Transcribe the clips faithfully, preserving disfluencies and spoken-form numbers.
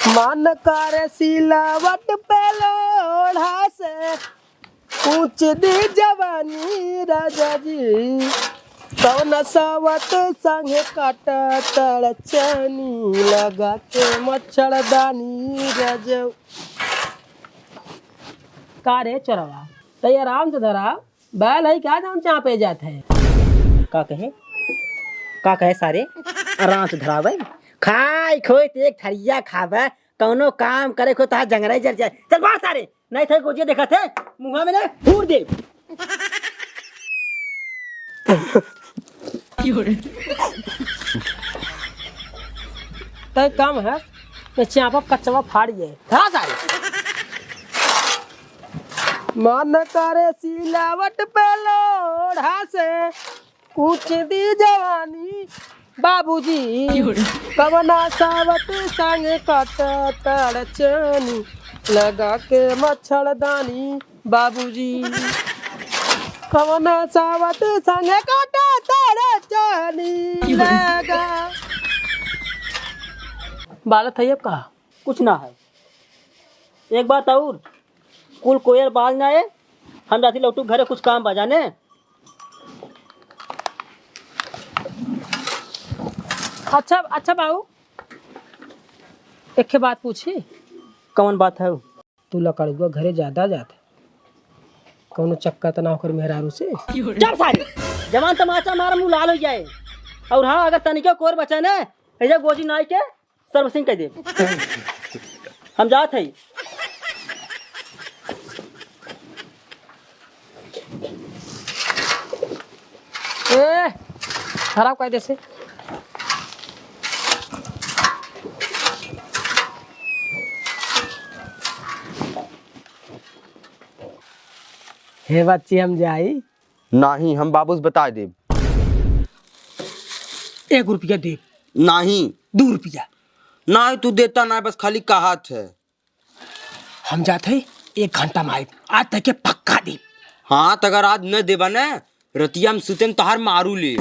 मन करे सिलावट पे लोढ़ा से पूछ दी जवानी राजा जी, कौन सावत संग काटा तड़चनी लगा के मच्छरदानी राजा। का रे चोरवा, तई आराम से धरा, बैल है का जौन चापे जात है? का कहे? का कहे सारे? आराम से धरावे, खाए खोए ते एक थरिया खावे, कौनो काम करे खो तहा जंगराई जर जाए। चल बाहर सारे, नहीं थे गोजिया देखा थे, मुँहा में ना फूर दे। तय काम है, मैं चापा कचवा फाड़ जाए। हाँ सारे। मन करे सिलावट पे लोढ़ा से कूच दी जवानी बाबूजी, कवना सावत संग कट तड़चनी लगा के मच्छरदानी बाबूजी, कवना सावत संग कट तड़चनी लगा। बालत है अब का? कुछ ना है। एक बात और, कुल कोयल बाज ना आए, हम जाती लौटू घरे, कुछ काम बा जाने। अच्छा, अच्छा बाबू, एक बात पूछी? कौन बात है? तू लकड़ुआ घरे ज्यादा जात है, कौनो चक्कर त ना ओकर मेहरारू से? चुप सारे, जवान तमाचा मार मुँह लाल हो जाए। और हाँ, अगर तनिको कोर बचा ने, ऐसे गोजी नाई के सर्विसिंग कर दे। हम जात हई। ए, खराब कर दे से। हे बच्ची, हम जाई। नाही, हम बाबू से बताइ देब। एक रुपया देब। नाही। दू रुपया। नाही, तू देता नाही, बस खाली कहत है। हम जात है, एक घंटा में आइब, आज तक के पक्का देब। हाँ, त अगर आज न देबा न, रतिया में सुते में तोहार मारू ले।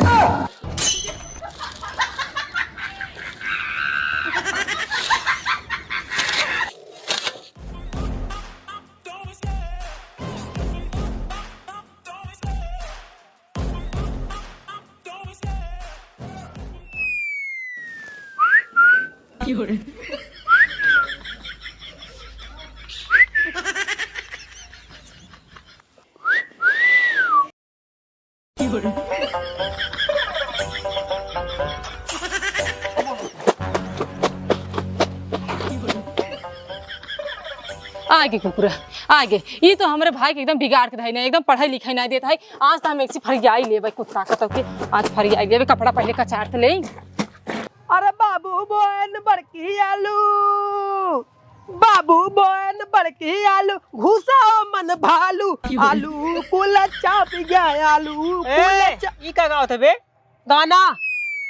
आगे कुकुरा, आगे। ई तो हमरे भाई के एकदम बिगाड़ के धइले, एकदम पढ़ाई लिखाई ना देत है। आज तो हम एक सी फरियाई लेबे कुत्ता का, तो के आज फरियाई लेबे, कपड़ा पहले कचार त ले। अरे बाबू बोएन बड़की आलू, बाबू बोएन बड़की आलू, घुसाओ मन भालू, आलू कुल चाप गया, आलू कुल ए, चा- ई का गावत है बे? गाना।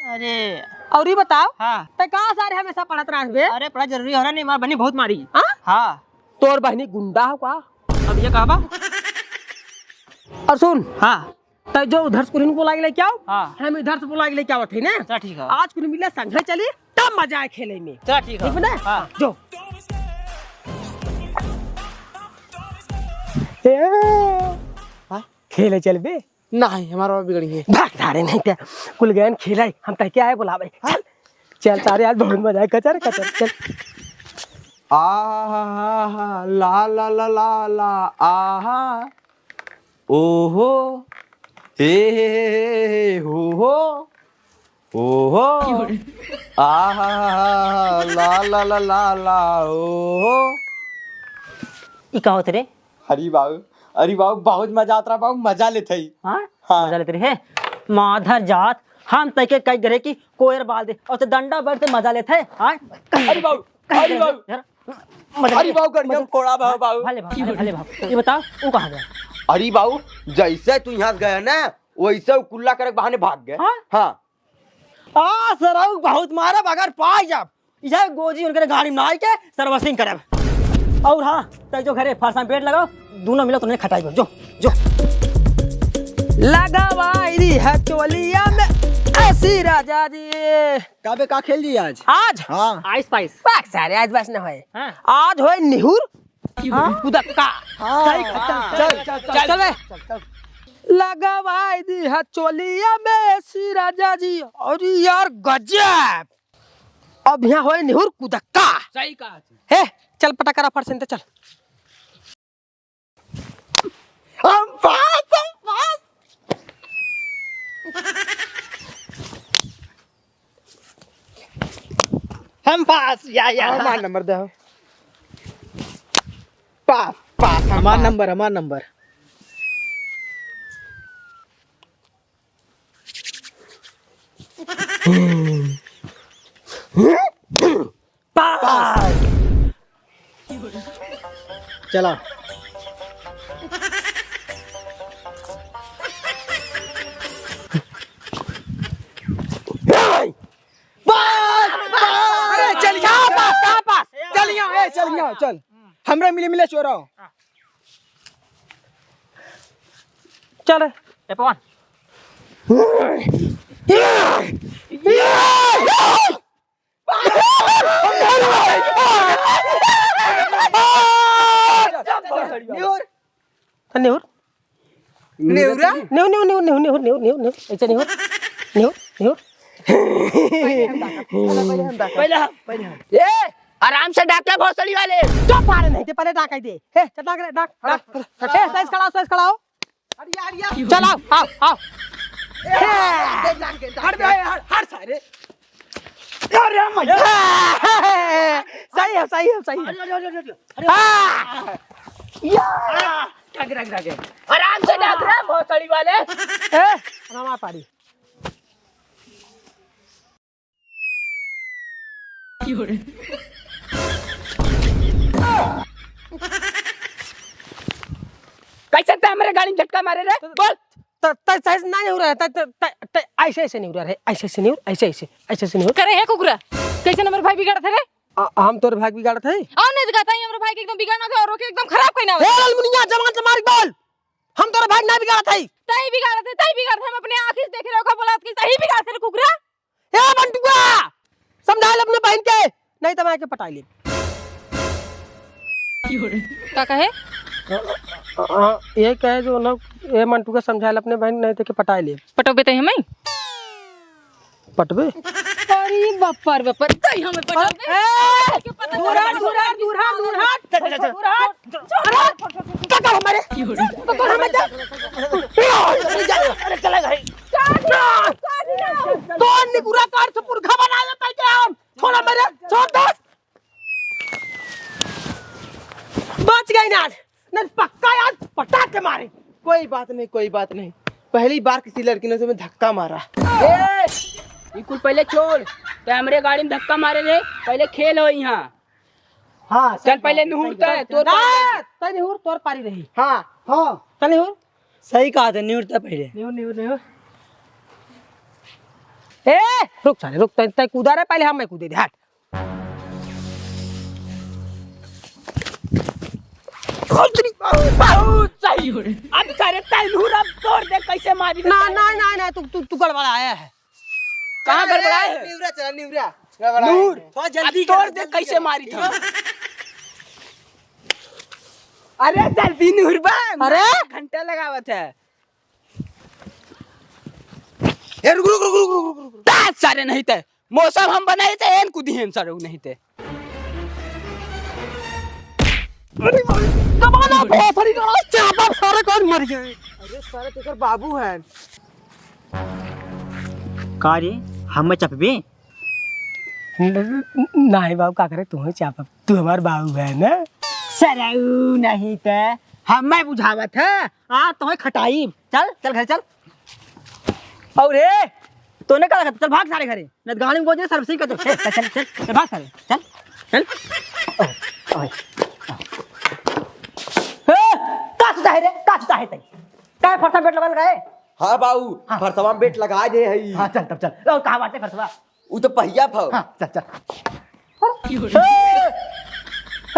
अरे। और ई बताओ, हाँ। ते का सारे हमेशा पढ़त रहत बे? अरे, पढ़ा जरूरी होला नहीं, हमार बहिनी बहुत मारी। हाँ? हाँ। तोर बहिनी गुंडा हो का? अब ये कहबा? और सुन। हाँ। ते जो उधर से कुल्हिन बोला के लेके आओ, हाँ। हम इधर से बोला के लेके आवत है ना। चला ठीक है। आज कुल मिले संगे चली, तब मजा आए खेले में। चला ठीक है। ठीक बा ना? हाँ। जो। ए, हाँ? खेले चल बे। नाही, हमार बाबा बिगड़ी है। भाग सारे, नहीं ते कुल गयन खेले, हम तय के आए बुलावे। हाँ? चल, चल तारे, आज बहुत मजा आए, कचर, कचर, चल। आहा, ला, ला, ला, ला, ला, आहा, ओहो, हे, हे, हे, हे, हो, हो, ओहो, आहा, ला, ला, ला, ला, ला, ओहो। ई का होत रे? अरे बाबू, अरे बाबू, बहुत मजा आत रहा बाबू, मजा लेत हई। हाँ? हाँ। मजा लेत रहे। माधर जात, हम तय के कई घरे की कोयर बाल दे, और ते डंडा बैठ से मजा लेत है। हाँ? अरे बाबू, अरे बाबू। यार, मजा अरे ले। बाबू, गड़िया में मजा फोड़ा बा, बाबू। भले बाबू, भले, भले बाबू। ये बताओ, वो कहाँ गया? अरे बाबू, जैसे तू यहाँ से गया ना, वैसे वो कुल्ला करे के बहाने भाग गए। हाँ? हाँ। आ, सरऊ बहुत मारब, अगर पाई जाब, इहे गोजी उनके गाड़ी में ना आई के सर्विसिंग करब। और हाँ, तै जो घरे फरसा में बेड लगाओ, दोनों मिलो तुमने खटाई पर, जो, जो। लगावाई री है चोलिया में, ऐसी राजा जी। का बे, का खेल जी आज? आज? हाँ। आइस पाइस। बाक सारे, आज बस न होए। हाँ। आज होए निहुर। हाँ? कुदक्का। हाँ। सही कहा। चल, चल, चल, चल, चल बे। चल, चल। लगवाई दी है चोलिया में ऐसी राजा जी। और यार गजब। अब यहाँ होए निहुर कुदक्का। सही कहा। हे, चल पटा करा फट से, चल। हम पास, हम पास। हम पास, या, या। हमार नंबर दे। पास, पास, हम हमार पास। नंबर, हमार नंबर। पास। चला। पास, पास। अरे चल यहाँ, पास, पास, पास। चल यहाँ, ए, चल यहाँ, चल। हमरा मिले, मिले चोरा। चल। ए पवन। निहुर। निहुर। नेवरा? निहुर, निहुर, निहुर। ऐसे निहुर। निहुर, निहुर। पहले हम, पहले हम। ए, आराम से डाक ले भोसड़ी वाले। चुप सारे, नहीं थे, पहले डाक दे। हे, चल डाक रे, डाक, डाक। ए, साइज खड़ा हो, साइज खड़ा हो। चल, आओ, आओ, आओ। हट बे, हट, हट सारे। अरे मैया। सही है, सही है, सही है। अरे, अरे, अरे, अरे, अरे। हाँ। या। क्या गिरा, गिरा के? आराम से डाक रे, भोसड़ी वाले। ए, रमा पारी। कैसे ते हमरे गाड़ी में झटका मारे रे? बोल। त, त, सही से नहीं हो रहा है, त, त, त, त, ऐसे, ऐसे नहीं हो रहा है, ऐसे, ऐसे नहीं हो, ऐसे, ऐसे, ऐसे, ऐसे नहीं हो। करे है कुकुरा, कैसे हमरे भाई बिगाड़त है रे? आ, हम तोर भाई बिगाड़त है? और नहीं दिखाता ही हमरे भाई के एकदम बिगाड़ना था और ओके एकदम खराब कहना ए, होता। लालमुनिया, जबान से मार बोल। हम तोर भाई नहीं बिगाड़त है। तई बिगाड़त है, तई बिगाड़त है, हम अपने आँखी से देखे रहो, बोला कि तई बिगाड़त है रे कुकुरा। ए मंटुआ, समझा ले अपने बहन के, नहीं तो मैं के पटाई ले। का कहे? अ, अ, अ, ये कहे जो ना, ए मंटुआ समझा ले अपने बहन, नहीं तो के पटाई ले। पटोबे तई हमें? पटबे? अरे बप्पर, बप्पर, तई हमें पटोबे? ए, दूरा, दूरा, दूरा, दूरा, दूरा। अरे, पकड़ हमारे। पकड़ हमें जा। अरे, चला गए। कौन निकुरा कार से पुरखा बनाया था क्या हम? छोड़ा मेरे, छोड़ दे। बच गई ना, नहीं पक्का यार पटा के मारे। कोई बात नहीं, कोई बात नहीं। पहली बार किसी लड़की ने तुम्हें धक्का मारा। ए, ये कुल पहले छोड़। ते हमरे गाड़ी में धक्का मारे रे, पहले खेल हो यहाँ। हाँ, चल, सही पहले बात है, निहुर सही बात है। तोर पारी। तै निहुर, तोर पारी रही। हाँ। हाँ। चल निहुर। सही कहा था, निहुर तै पहले। निहुर, निहुर, निहुर। ए, रुक साले, रुक, तै, तै कूदा रे, पहले हम मैं कूदे दे, हट। बहुत सही। अब सारे तै निहुर, अब तोर दे कैसे मारी। ना, ना, ना, ना, तू, तू, तू गड़बड़ाया है। कहाँ गड़बड़ाए है? निवरा चला, निवरा। गड़बड़ाए नूर, है। थोड़ा जल्दी अब तोर कर, दे जल्दी कैसे कर। मारी था। अरे जल्दी नूर बा, अरे? घंटा लगावत है। ए, रुक, रुक, रुक। बस सारे नहीं ते। मौसम हम बनाए थे, एन कुदी हैं सारे नहीं ते। अरे भाई, कमाना भोसड़ी का चापा सारे कौन मर गए? अरे सारे तेकर बाबू हैं। का रे, हमें चपबे? न-, न-, नहीं बाबू, का करे, तुम्हें चापब, तू हमार बाबू है ना? सरऊ नहीं ते, हमें बुझावत है, आ तुम्हें खटाई। चल, चल घर चल। और रे, तूने का रखा? चल भाग सारे घरे, न गाड़ी में गोजरे सर्विसिंग कर दो। चल, चल, चल, चल, चल भाग सारे, चल, चल। ओए, ओए, ओए। ए, का सोचा है रे? का सोचा है तई? काय फरसा बेट लगल रहे? हाँ बाबू, हाँ। फरसवा में बेट लगा दे है। हाँ, चल तब चल। ओ, कहाँ बाटे फरसवा? उ तो पहिया भाव। हाँ, चल, चल। ए,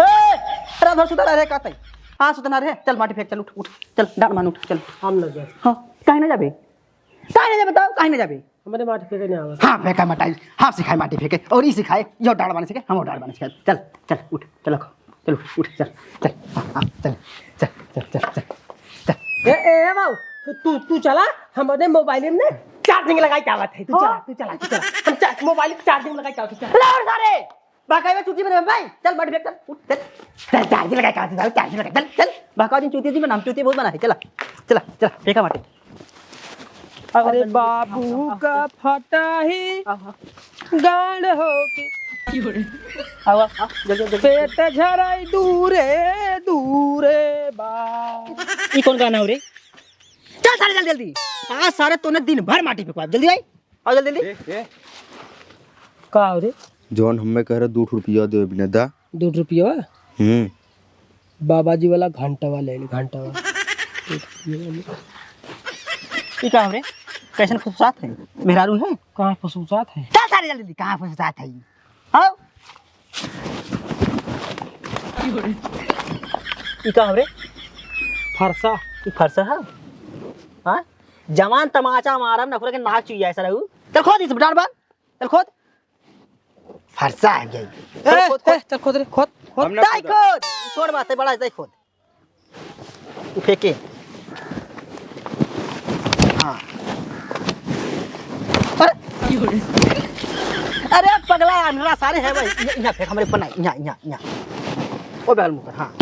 ए, अरे, अधर सुतल रहे का तई? हाँ, सुतना रहे। चल, माटी फेंक, चल, उठ, उठ। चल, डांड मान, उठ, चल। हम न जाए। हाँ, काहे न जाबे? काहे न जाबे बताओ, काहे न जाबे? हमरे माटी फेंके ना आवत। हाँ, फेंका माटी, हाँ, सिखाए माटी फेंके, और ई सिखाए, यो डाँड़ बाने सिखाए, हम डाँड़ बाने सिखाए। चल, चल, उठ, चल, चल, उठ, चल, चल, हाँ, हाँ, चल, चल, चल, चल, चल, चल। ए, ए, ए, बाबू, तू, तू चला, हम अपने मोबाइल में ना चार्जिंग लगाई के आवत है। तू हाँ। चला, तू चला, तू चला। हम चा-, मोबाइल में चार्जिंग लगाई के आवत है, चल। ला और सारे, बहकावे चूतिया बने भाई, चल माटी फेंक, चल, उठ, चल। चल, चार्जिंग लगाई के आवत है, चार्जिंग लगाई, चल, चल। बहकावे जिन चूतिया जी बनाम, चूतिया बहुत बना है, चला, चला, चला, फेंका माटी। अरे बाबू का फटा ही गांड हो के। आओ, आओ, आओ, जल्दी, जल्दी। पेट झराई दूरे, दूरे बा। ई कौन गाना हो रे? चल सारे, जल्दी, जल्दी। आज सारे तोने दिन भर माटी फेंकवा। जल्दी आई। आओ, जल्दी, जल्दी। ए, ए। का हो रे? जौन हमें कह रहे, दो रुपया देवे बिना दा। दो रुपया? हम्म। बाबा जी वाला घंटवा ले ले, घंटवा। ई का हो रे? कैसन फुसफुसात है? मेहरारू है? कहाँ फुसफुसात है? चल सारे जल्दी, कहाँ फुसफुसात है? हाँ? ई का हो रे? फरसा। ई फरसा है? हाँ? जवान तमाचा मारब, नखुरा के नाक चुइया है सरऊ। चल खोद इस डाँड़ बान। चल खोद। फरसा है गई। चल ए, खोद, ए, खोद। चल खोद रे, खोद, खोद। हम ना दाई खोदा। खोद। छोड़ बात है, बड़ा है, दाई खोद। उ फेंके। हाँ। अरे। अरे पगला, अंधरा सारे है भाई। इहाँ, इहाँ फेंक, हमरे ऊपर नहीं। इहाँ, इहाँ, इहाँ। ओ बगल मुकर, हाँ।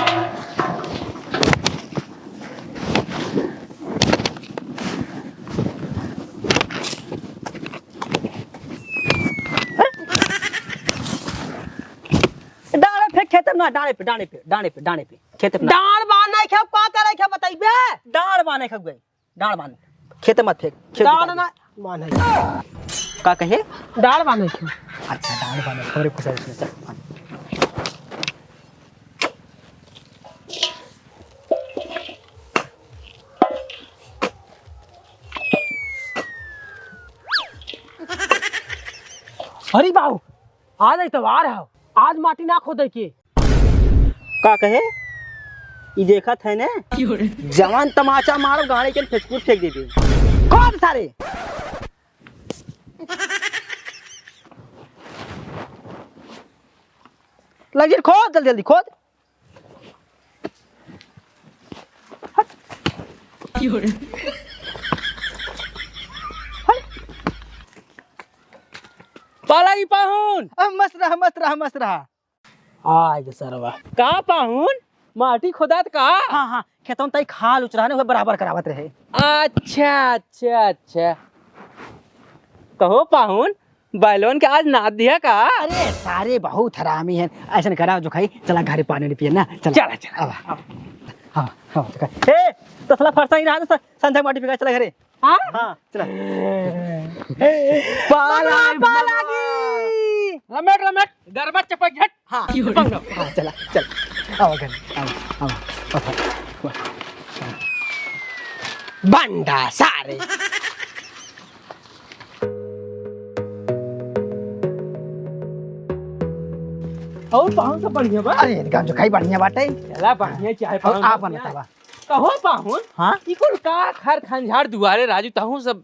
डाँड़े फेंक खेते में ना, डाँड़े पे, डाँड़े पे, डाँड़े पे, डाँड़े पे, खेते में ना। डाँड़ बान नहीं खेब, का करे खेब बताइबे? डाँड़ बाने खेब गई, डाँड़ बाने। खेते मत फेंक, खेत डाँड़ निकाल दे। ना, बान है। का कहे? डाँड़ बाने खेब। अच्छा, डाँड़ बाने, हमरे कुछ उसमें चल। अरे बाबू, आज इतवार है, आज माटी ना खोदे के। का कहे? ई देखत है ने? जवान तमाचा मारो, गाड़ी के फेंकूर फेंक देबे। खोद सारे। लगी खोद, जल्दी जल्दी खोद। हट। हट। पाला की पाहुन। अब मस्त रहा, मस्त रहा, मस्त रहा। आय गे सरवा। का पाहुन? माटी खोदात का? हाँ, हाँ, खेतों तई खाल उचरा ने, उहे बराबर करावत रहे। अच्छा, अच्छा, अच्छा। कहो पाहुन, बैलोन के आज नाद दिया का? अरे, सारे बहुत हरामी हैं। ऐसन करा जो खाई, चला घरे पानी नहीं पिए ना। चला। चला, चला। आवा। हाँ, हाँ, तो का-, ए, तसला फरसा ही रहा, तो स-, संध्या माटी फेंका, चला घरे। हाँ? हाँ, चला। पाला, पाला की। लमेट, लमेट, गरबा चपक झट। हाँ, क्यों? हाँ, चला, चल। आओ घर, आओ, आओ, आओ। बंडा सारे। और पाहुन सब बढ़िया बा? अरे, इनका जो खाई बढ़िया बाटे। चला, बढ़िया चाहे और पाहुन आप सब बनाता क्या? बा। कहो पाहुन, हाँ? ई कुल का खर खंजार दुआरे राजू, तहूँ सब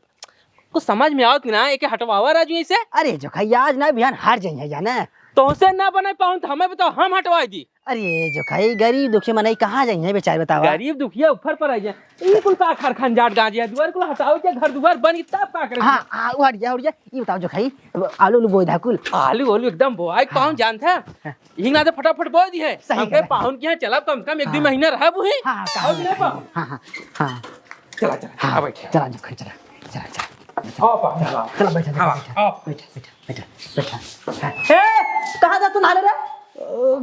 कुछ समझ में आवत ना, एके हटवावा राजू इसे। अरे जो खाई आज ना बिहान हार जाइए जाने। तोहसे ना बने पाहुन, तो हमें बताओ, हम हटवाई दी। अरे जो खाई गरीब दुखी मनई कहाँ जाइए बेचारे बतावा। गरीब दुखिया ऊपर पर आई जाए। ई कुल का खर खंजार गांजिया दुआर कुल हटाओ के घर दुआर बन तब का करे? हाँ, हाँ, वो हट गया, हट गया। ये बताओ जो खाई आलू उलू बोए धा कुल। आलू आलू एकदम बोआई हाँ। पाहुन जानता है। हाँ। हिंग ना तो फटाफट बोल दी है। सही हमके कह रहे। पाहुन के यहाँ चलब, कम से कम एक दो हाँ। महीना रहबू ही। हाँ, हाँ, और कहा नहीं पाहुन? हाँ, हाँ, हाँ। चला, चला, हाँ, आ बैठे। चला, जो, चला, चला, चला। आओ, पाहुन, चला, आओ। चला, बैठा, बैठा, आओ, बैठा। आओ। बैठा, बैठा, बैठा, बैठा। हाँ। ए, कहाँ जा तू नहाने रे?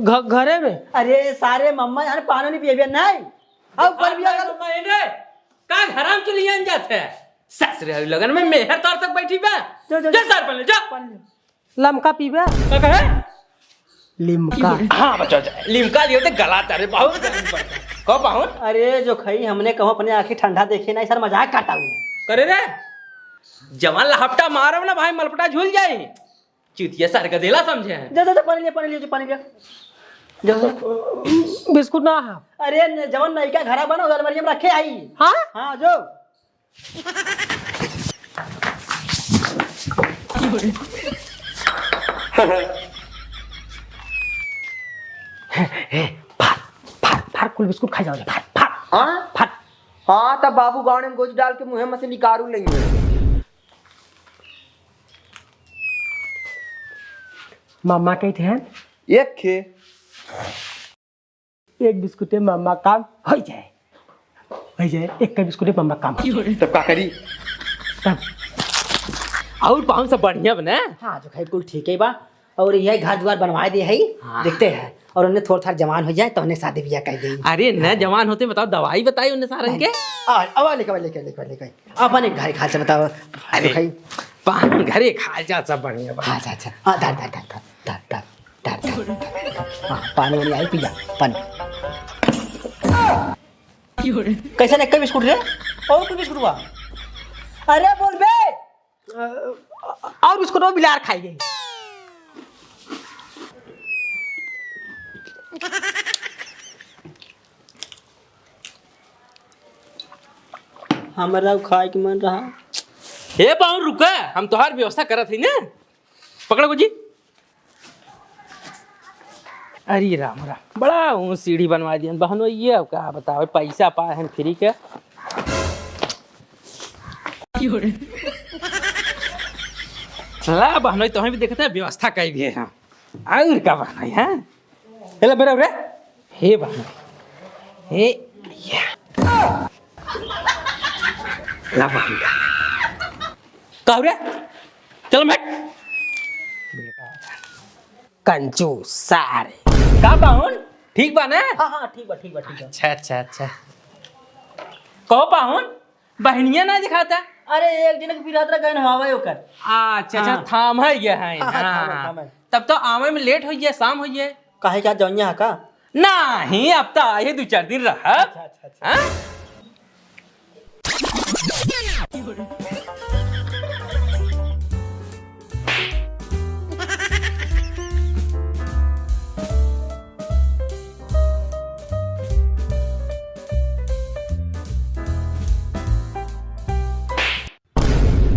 घ-, घरे में। अरे, सारे मम्मा यार पानी नहीं पिए नहीं। आओ, ऊपर भी आ गया। मम्मा, ए रे, का घराम चुलियन जात है? ससुरे अभी लगन में मेहर तौर तक बैठी बा। जो, जो, जा जो। सर पहले, जा। पहले। लमका पीबे? का कहे? लिमका। हाँ, बच्चा, बच्चा, लिमका लियो तो गला तारे, बहुत गर्मी पड़ता है। कहो पाहुन? अरे, जो खाई हमने कहो अपने आँखें ठंडा देखे नहीं, सर मजाक काटा हूँ। करे रे, जवान लहपटा मारब ना भाई, मलपटा झूल जाई। चुतिया सर का देला समझे हैं। जा, जा, जा, पानी लिया, पानी लिया, जा, पानी लिया। जा, जा। बिस्कुट ना है। अरे, न-, जवान नयका घरा बना, उधर अलमारी में रखे आई। हाँ? हाँ, जो। ए, ए, फाड़, फाड़, फाड़, कुल बिस्कुट खा जाओ रे, फाड़, फाड़, हाँ? फाड़। हाँ, तब बाबू गाँव में गोज डाल के मुँहे में से निकारू लेंगे। मम्मा कही थे हैं? एक खे। एक बिस्कुटे मम्मा काम होइ जाए, होइ जाए, एक बिस्कुटे मम्मा काम होइ जाए। तब का करी? तब और पाहुन सब बढ़िया बने? हाँ, जो खाई कुल ठीक है बा। और यह घर द्वार बनवा दे है, हाँ। देखते हैं। और उन्हें थोड़ा थोड़ा जवान हो जाए तो उन्हें शादी ब्याह कर देंगे। अरे न, हाँ। जवान होते बताओ, दवाई बताई उन्हें सारन के। और अब लेके, लेके, लेके, लेके। अपन एक घर खाल से बताओ। अरे, जो खाई। पाहुन घर एक हाल चाल सब बढ़िया बा। अच्छा, अच्छा। हाँ, धर, धर, धर, धर। धर, धर, धर, धर, धर। हाँ, पानी वानी आई, पी जा, पानी। कैसे नहीं, कई बिस्कुट रे? और कोई बिस्कुट बा? अरे बोल बे। अ, और बिस्कुट वो बिलार खाई गई। हमरा खाए के मन रहा। हे पाहुन रुका, हम तोहार व्यवस्था करत हई ना। पकड़ो जी। अरे राम राम, बड़ा ऊँच सीढ़ी बनवा दियन बहनोई, ये अब का बतावे, पैसा पाए हैं फ्री के। ला बहनोई, तोहई भी देखते हैं, व्यवस्था कई दिए हैं। और का बहनोई, हैं? एला बेरा रे। हे बहनोई, हे, या। ला बहनोई। का हो रे? चल मैं। कंजूस सारे। का पाहुन? ठीक बा ना? हाँ, हाँ, ठीक बा, ठीक बा, ठीक बा। अच्छा, अच्छा, अच्छा। कहो पाहुन, बहनिया ना दिखाता? अरे, एक जने के पिरात रह गए हवावे ओकर। अच्छा, अच्छा, हाँ। थाम है ये है। हाँ, हाँ, हाँ, थाम है, हाँ। थाम है। तब तो आवे में लेट हो गया, शाम हो गया। काहे क्या जौनिया है का? नहीं, अब तो आए दो चार दिन रहा। अच्छा, अच्छा, अच्छा। हाँ?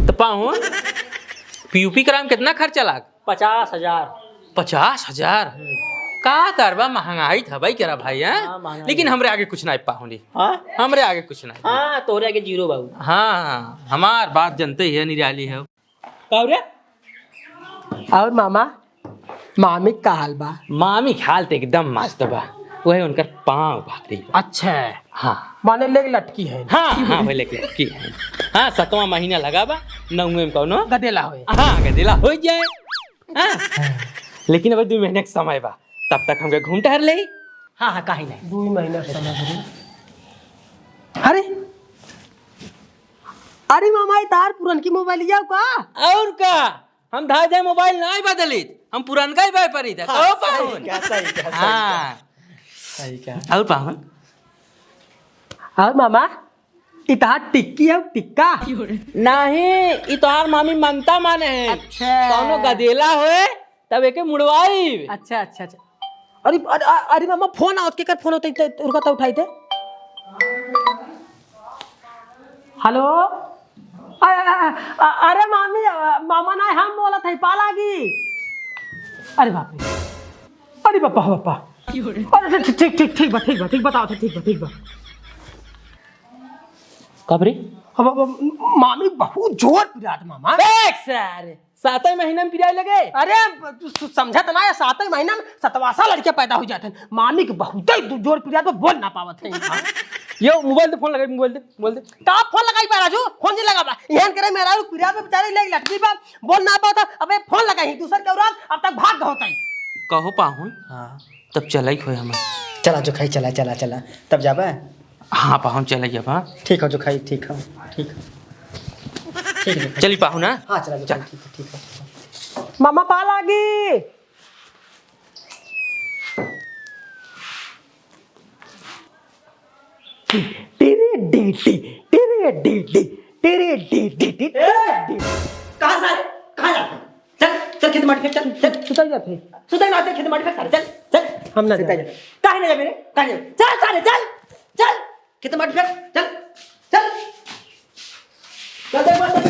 त पाहुन, पीयूपी कराम कितना खर्चा लाग? पचास हजार। पचास हजार? हम्म। का करबा, महंगाई त हबई करा भाई, हैं? हाँ, महंगाई लेकिन है। हमरे आगे कुछ नाहीं पाहुन। हाँ? हमरे आगे कुछ नाहीं। हाँ, तोहरे आगे जीरो बाबू। हाँ, हमार बात जनते ही है, निराली है। का रे? और मामा, मामी का हाल बा? मामी के हाल त एकदम मस्त बा, वही उनकर पाँव भाग रही बा। अच्छा। हाँ। माने लेके लटकी है? हाँ, हाँ, वही लेके लटकी है। हाँ, सतवाँ महीना लगा बा, नौवे में कौनो गदेला होए। हाँ, गदेला हो जाए। हाँ। लेकिन अबे दो महीने के समय बा, तब तक हमके घूम टहर ले। हाँ, हाँ, काहे नहीं? दो महीना के समय बा। अरे, अरे मामा, ई तार पुरनकी मोबाइलिया का? और का? हम धाय धाय मोबाइल नाहीं बदलित, हम पुरनका ही व्यापारी था। हाँ, कहो सही पाहुन? कहा, सही कहा, सही हाँ। कहा। सही कहा। और पाहुन? और मामा, ई तहार टिक्की है, टिक्का? नहीं, ई तोहार मामी मनता माने है। अच्छा। कौनो गदेला होए, तब एके मुड़वाई। अच्छा, अच्छा, अच्छा। अरे, अरे, अरे मामा, फोन आवत, केकर फोन होते, ते, उनका तो उठाई थे। हेलो, अ-, अ-, अ-, अरे मामी, अ, मामा ना, हम बोलत है, पालागी। अरे बाप रे, अरे बापा, बापा। अरे ठीक, ठीक, ठीक, ठीक बा, ठीक बा, ठीक बताओ, ठीक बा, ठीक बा। कब रे? अब, अब, अब मामी बहुत जोर पिरात मामा। देख सारे, सातै महीना में पिराए लगे। अरे, तू सु-, समझत ना है, सातै महीना में सतवासा लड़के पैदा हो जाते हैं। मामी के बहुत ही दु-, जोर पिरात बा, बोल ना पावत है। यो, मोबाइल दे, फोन लगाई, मोबाइल दे, मोबाइल दे। का फोन लगाई बा राजू? फोन नहीं लगा बा। एहन करे मेहरारू पिरात बा, बेचारी ले लटकी बा, बोल ना पावत है। अबे फोन लगाई, दूसर के औरत अब तक भाग गए होते हैं। कहो पाहुन। हाँ। तब चलई होए हमें। चला जो खाई, चला, चला, चला। तब जाबे? हाँ, पाहुन चलई अब, हाँ। ठीक हो जो खाई, ठीक हो, ठीक हो। ठीक है। चली पाहुन, हाँ? हाँ, चला जो चल। खाई, ठीक है, ठीक है। मामा पालागी। टिरे डी टी, टिरे डी टी, टिरे डी टी, टिरे डी टी। कहाँ सारे? कहाँ जाते हैं? चल, चल खेत माटी फेंक, चल, चल। सुताई जाते हैं। सुताई ना, चल खेत माटी फेंक सारे, चल, चल। हम ना सुताई जाते। जाते। काहे ना जाबे रे? काहे ना जाबे? चल सारे, चल, चल। खेत माटी फेंक, चल, चल। चल, चल, चल, चल।